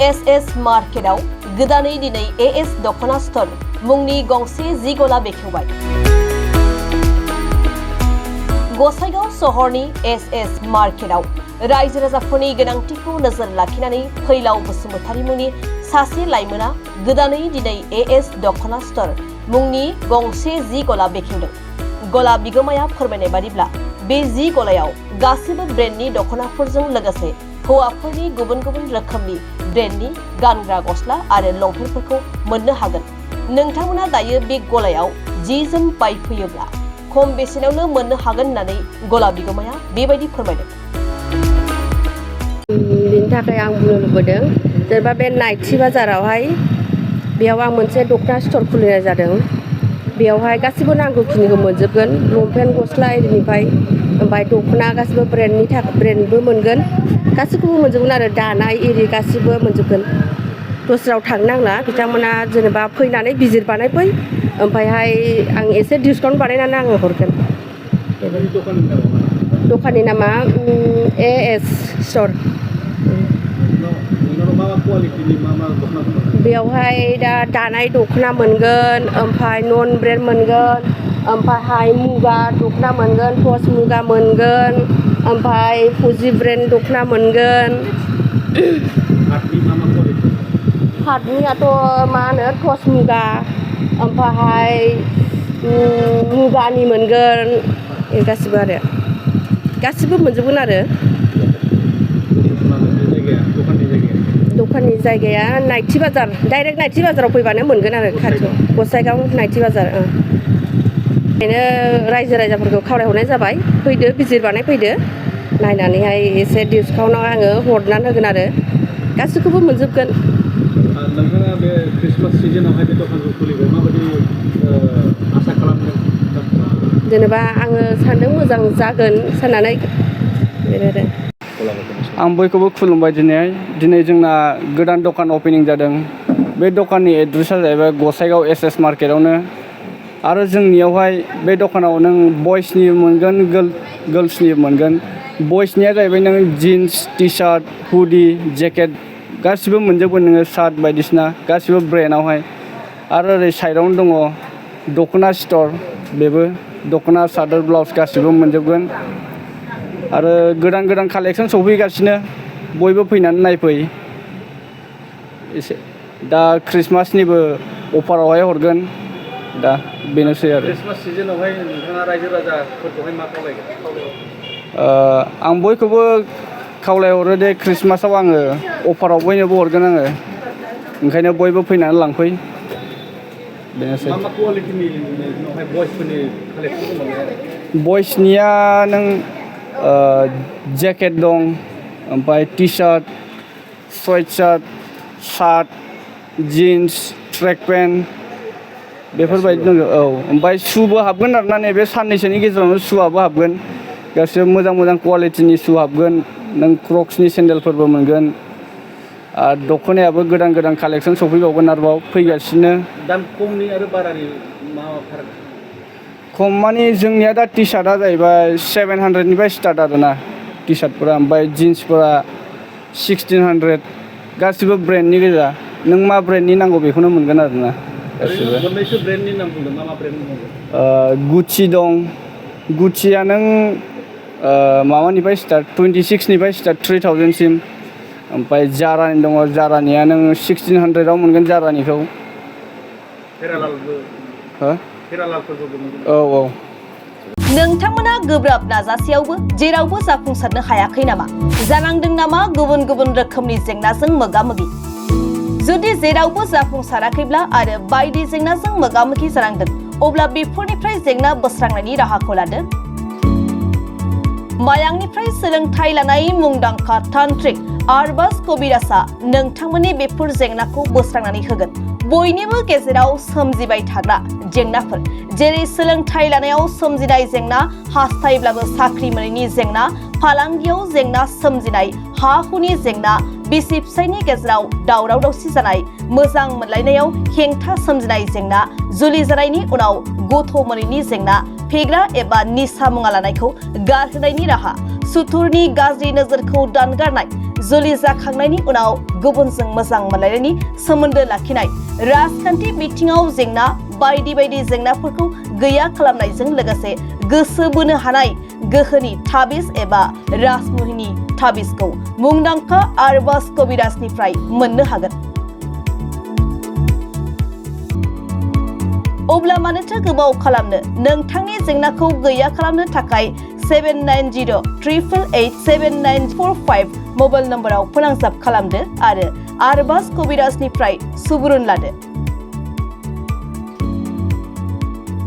S मार्केटआव गोदानै दिनै एएस दख'ना स्टोर मुंनि गंसे जि गला बेखेवबाय। गसाइगाव सहरनि एस मार्केटआव रायजो राजाफोरनि गोनांथिखौ नोजोर लाखिनानै फैलाव बसुमतारी मुंनि सासे लाइमोना गोदानै दिनै एएस दख'ना स्टोर मुंनि गंसे जि गला बेखेवदों। गला बिगोमाया फोरमायनाय बादिब्ला बे जि गलायाव गासिबो ब्रेन्डनि दख'नाफोरजों लोगोसे हौवाफोरनि गुबुन गुबुन रोखोमनि ब्रेन्डनि गानग्रा गस्ला आरो लंपेन्टफोरखौ मोननो हागोन। नोंथांमोना दायो बे गलायाव जि जोम बायफैयोब्ला खम बेसेनावनो मोननो हागोन होननानै गला बिगोमाया बेबायदि फोरमायदों। बिनि थाखाय आं बुंनो लुबैदों जेनेबा बे नाइटि बाजारावहाय बेयाव आं मोनसे दख'ना स्टोर खुलिनाय जादों। बेयावहाय गासिबो नांगौखिनिखौ मोनजोबगोन, लंपेन्ट गस्ला एरिनिफ्राय ओमफ्राय दख'ना गासिबो ब्रेन्डनि थाखाय ब्रेन्डबो मोनगोन, गासिखौबो मोनजोबगोन आरो दानाय एरि गासिबो मोनजोबगोन। दस्रायाव थांनो नांला, बिथांमोना जेनेबा फैनानै बिजिर बानायफै, ओमफ्रायहाय आं एसे डिसकाउन्ट बानायनानै आङो हरगोन। दखाननि नामा एएस स्टोर। बेयावहाय दा दानाय दख'ना मोनगोन, ओमफ्राय नन ब्रेन्ड मोनगोन, ओमफ्रायहाय मुगा दख'ना मोनगोन, टस मुगा मोनगोन, ओमफ्राय फुजि ब्रेन्ड दख'ना मोनगोन। पाटनियाथ' मा होनो टस मुगा, ओमफ्रायहाय मुगानि मोनगोन, गासिबो आरो गासिबो मोनजोबगोन आरो। दखाननि जायगाया नाइटि बाजार, डाइरेक्ट नाइटि बाजाराव फैबानो मोनगोन आरो खाथियाव, गसाइगाव नाइटि बाजार। ओंखायनो रायजो राजाफोरखौ खावलायहरनाय जाबाय, फैदो बिजिर बानाय फैदो, नायनानैहाय एसे डिसकाउन्टआव आङो हरनानै होगोन आरो गासिखौबो मोनजोबगोन। नोंथाङा बे क्रिसमास सिजोनावहाय बे दखानखौ खुलिबाय, माबायदि आसा खालामदों? जेनेबा आङो सानदों मोजां जागोन साननानै बेनो। आं बयखौबो खुलुमबाय। दिनै जोंना गोदान दखान अपेनिं जादों। बे दखाननि एड्रेसा जाहैबाय गसाइगाव एस मार्केटआवनो। आरो जोंनियावहाय बे दखानाव नों बयसनि मोनगोन, गर्ल्सनि मोनगोन। बयसनिया जाहैबाय नों जिन्स, टि सार्ट, हुडि, जेकेट गासिबो मोनजोबगोन नोङो, सार्ट बायदिसिना गासिबो ब्रेन्डआवहाय। आरो ओरै साइडआवनो दङ दख'ना स्टोर, बेबो दख'ना सादर ब्लाउस गासिबो मोनजोबगोन। आरो गोदान गोदान कालेक्सन सफैगासिनो, बयबो फैनानै नायफै। एसे दा क्रिसमासनिबो अफारावहाय हरगोन, दा बेनोसै आरो। क्रिसमास सिजोनावहाय नोंथाङा रायजो राजाफोरखौहाय मा खावलायगोन? आं बयखौबो खावलायहरो दे क्रिसमासाव आङो अफाराव बयनोबो हरगोन आङो, ओंखायनो बयबो फैनानै लांफै, बेनोसै। मा कुवालिटिनि उनावहाय बयसफोरनि कालेक्सन दङ? बयसनिया नों जेकेट दं, ओमफ्राय T shirt, sweat shirt, shirt, jeans, track pant बेफोरबायदि दङ। औ, ओमफ्राय शुबो हाबगोन आरोना, नैबे साननैसोनि गेजेरावनो शुआबो हाबगोन। गासिबो मोजां मोजां कुवालिटिनि शु हाबगोन, नों क्रक्सनि सेन्देलफोरबो मोनगोन। आरो दख'नायाबो गोदान गोदान कालेक्सन सफैबावगोन, आरोबाव फैगासिनो। दाम खमनि आरो बारानि मा फाराग? खम मानि जोंनिया दा टि सार्टआ जाहैबाय 700निफ्राय स्टार्ट आरोना, टि सार्टफोरा। ओमफ्राय जिन्सफोरा 1600, गासिबो ब्रेन्डनि गोजा। नों मा ब्रेन्डनि नांगौ बेखौनो मोनगोन आरोना गासिबो। मोननैसो ब्रेन्डनि नाम बुंदों, मा ब्रेन्डनि नाम? गुचि दं। गुचिया नों माबानिफ्राय स्टार्ट 26निफ्राय स्टार्ट 3000सिम। ओमफ्राय जारानि दङ, जारानिया नों 1600आव मोनगोन जारानिखौ। औ औ। नोंथांमोना गोब्राब नाजासेयावबो जेरावबो जाफुंसारनो हायाखै नामा? जानांदों नामा गुबुन गुबुन रोखोमनि जेंनाजों मोगा-मोगि? जुदि जेरावबो जाफुंसाराखैब्ला आरो बायदि जेंनाजों मोगा-मोगि जानांदों, अब्ला बेफोरनिफ्राय जेंना बोस्रांनायनि राहाखौ लादो। मायांनिफ्राय सोलोंथाइ लानाय मुंदांखा तान्त्रिक आरबाज कबिराजआ नोंथांमोननि बेफोर जेंनाखौ बोस्रांनानै होगोन। बयनिबो गेजेराव सोमजिबाय थाग्रा जेंनाफोर, जेरै सोलोंथाइ लानायाव सोमजिनाय जेंना, हास्थायब्लाबो साख्रि मोनैनि जेंना, फालांगियाव जेंना सोमजिनाय, हा-हुनि जेंना, बिसि-फिसायनि गेजेराव दावराव-दावसि जानाय, मोजां मोनलायनायाव हेंथा सोमजिनाय जेंना, जुलि जानायनि उनाव गथ' मोनैनि जेंना, फेग्रा एबा निसा मुवा लानायखौ गारहोनायनि राहा, सुथुरनि गाज्रि नोजोरखौ दानगारनाय, जुलि जाखांनायनि उनाव गुबुनजों मोजां मोनलायनायनि सोमोन्दो लाखिनाय, राजखान्थि बिथिङाव जेंना बायदि बायदि जेंनाफोरखौ गैया खालामनायजों लोगोसे गोसो बोनो हानाय गोहोनि ताबिज एबा राजमुहिनि ताबिजखौ मुंदांखा आरबाज कबिराजनिफ्राय मोननो हागोन। अब्ला मानोथो गोबाव खालामनो? नोंथांनि जेंनाखौ गैया खालामनो थाखाय 7908887945 मबाइल नम्बराव फोनांजाब खालामदो आरो आरबाज कबिराजनिफ्राय सुबुरुन लादो।